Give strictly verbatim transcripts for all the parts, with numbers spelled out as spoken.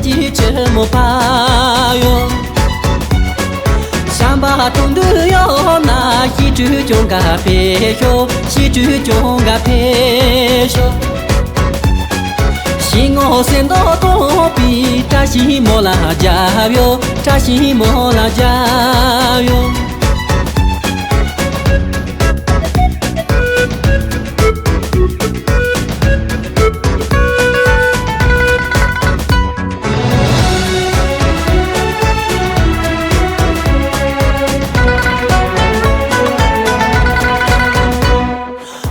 ཀྱི་ཆུ་མོ་ཕ་ཡོ། བྱམས་པ་དོན་དུ་ཡོད་ན་ཤི་དྲུག་ཅུང་ག་ཕེ་ཤོ། ཤི་དྲུག་ཅུང་ག་ཕེ་ཤོ། ཤི་ངོ་སེ་མདོ་སྟོང་པའི་བཀྲ་ཤིས་མོ་ལ་རྒྱབ་ཡོ། བཀྲ་ཤིས་མོ་ལ་རྒྱབ་ཡོ།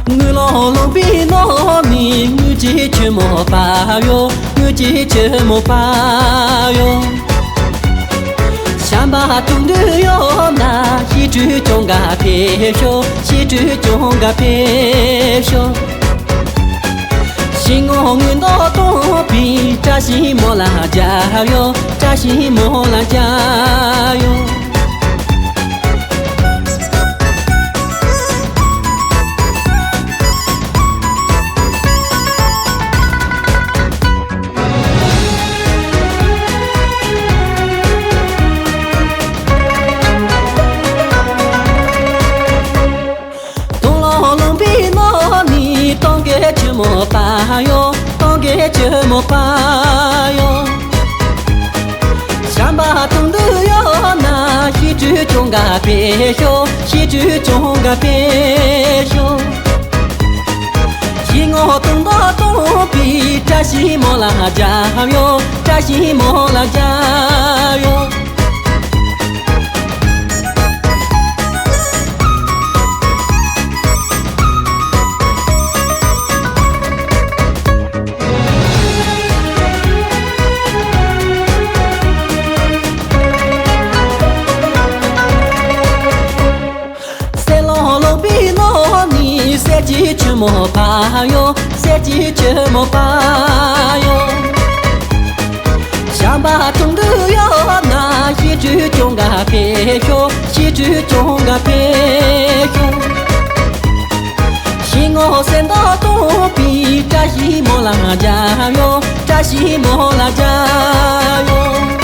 དངུལ་ལོང་ལོང་པའི་ནང་ནས་དངུལ་གྱི་ཆུ་མོ་ཕ་ཡོ། དངུལ་གྱི་ཆུ་མོ་ཕ་ཡོ། བྱམས་པ་དོན་དུ་ཡོད་ན་ཤི་དྲུག་ཅུང་ག་ཕེ་ཤོ། ཤི་དྲུག་ཅུང་ག་ཕེ་ཤོ། ཤི་ངོ་དངུལ་མདོག་སྟོང་པའི་བཀྲ་ཤིས་མོ་ལ་རྒྱབ་ཡོ། བཀྲ་ཤིས་མོ་ལ་རྒྱབ་ཡོ། དུང་ལོང་ལོང་པའི་ནང་ནས་སྟོན་ཀའི་ཆུ་མོ་ཕ་ཡོ། སྟོན་ཀའི་ཆུ་མོ་ཕ་ཡོ། བྱམས་པ་དོན་དུ་ཡོད་ན་ཤི་དྲུག་ཅུང་ག་ཕེ་ཤོ། ཤི་དྲུག་ཅུང་ག་ཕེ་ཤོ། ཤི་ངོ་དུང་མདོག་སྟོང་པའི་བཀྲ་ཤིས་མོ་ལ་རྒྱབ་ཡོ། བཀྲ་ཤིས་མོ་ལ་རྒྱབ་ཡོ། སེ་ལོང་ལོང་པའི་ནང་ནས་གསེར་གྱི་ཆུ་མོ་ཕ་ཡོ། གསེར་གྱི་ཆུ་མོ་ཕ་ཡོ། བྱམས་པ་དོན་དུ་ཡོད་ན་ཤི་དྲུག་ཅུང་ག་ཕེ་ཤོ། ཤི་དྲུག་ཅུང་ག་ཕེ་ཤོ། ཤི་ངོ་སེ་མདོག་སྟོང་པའི་བཀྲ་ཤིས་མོ་ལ་རྒྱབ་ཡོ། བཀྲ་ཤིས་མོ་ལ་རྒྱབ་ཡོ།